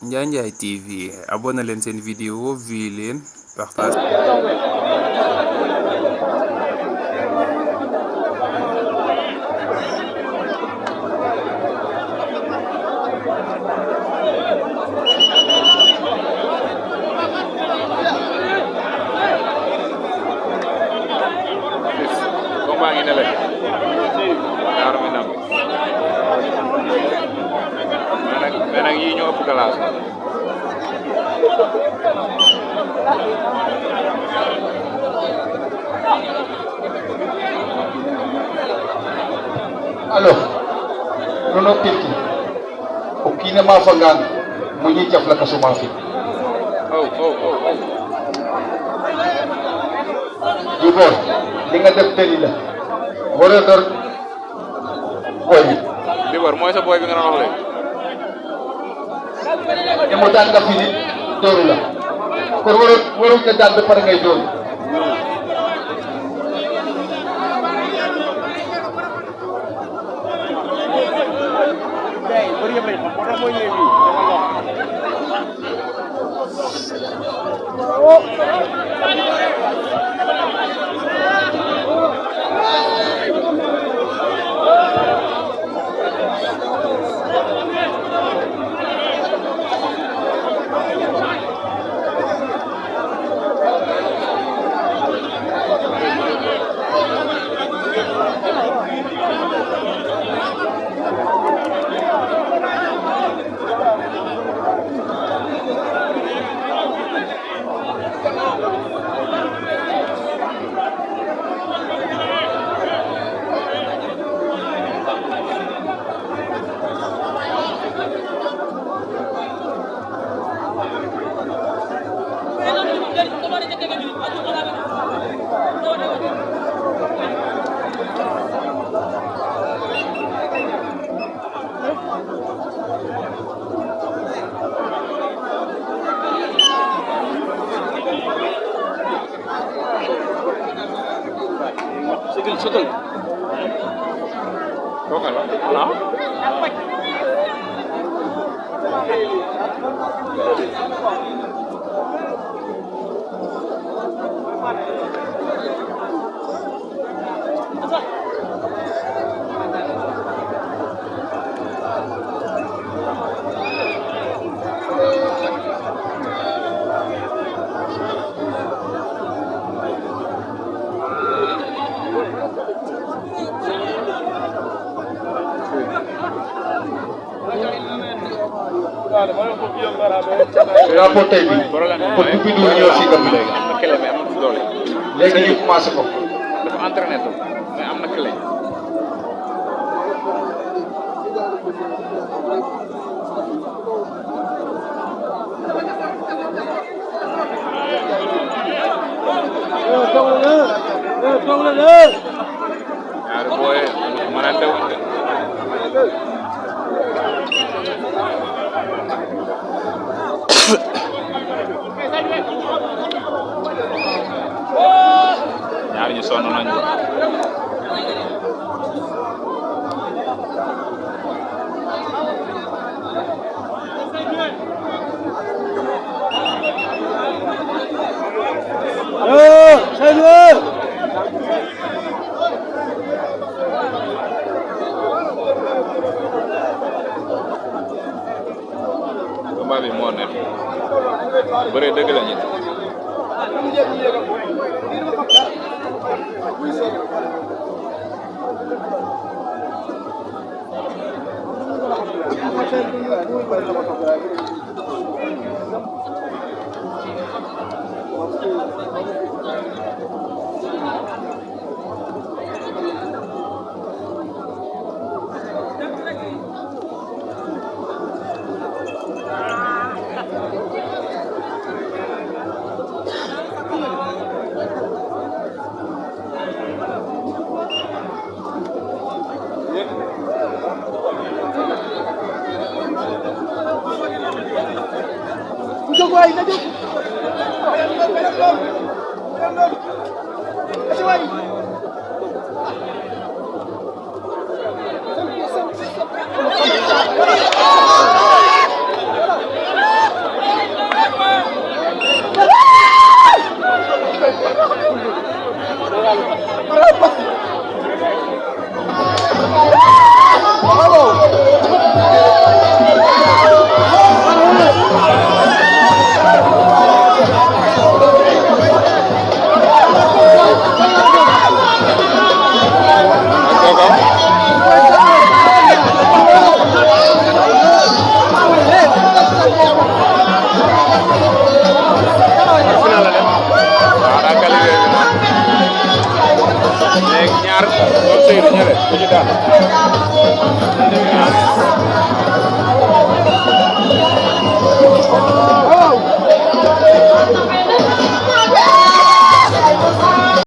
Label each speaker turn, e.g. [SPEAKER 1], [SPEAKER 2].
[SPEAKER 1] Ndiaye TV abonné leen seen vidéo vi leen partage.
[SPEAKER 2] Alors, nono tekki o kiina ma fangaan moƴi jaf lakas o maafin Dibor li nga def teli la wara dor boy bi
[SPEAKER 3] Dibor mooy sa boy bi nga doon wax léegi
[SPEAKER 2] demo daan nga fini dooru la kon waru nga daan ba pare ngay dooru
[SPEAKER 3] Sugul. Tokal. Nah.
[SPEAKER 2] rapport tey bi pour bu bindu ñëw si gam léegi
[SPEAKER 3] am na clé mais am na doole
[SPEAKER 2] léegi ñu commencé ko
[SPEAKER 3] dafa entraîné to mais am na clé ñaari boy mënante woon de ñaar ñu sonn nañu combat bi moo neex bëre dëgg la ñit ñaar ñoom Seydou ñële ku ci daan ñaar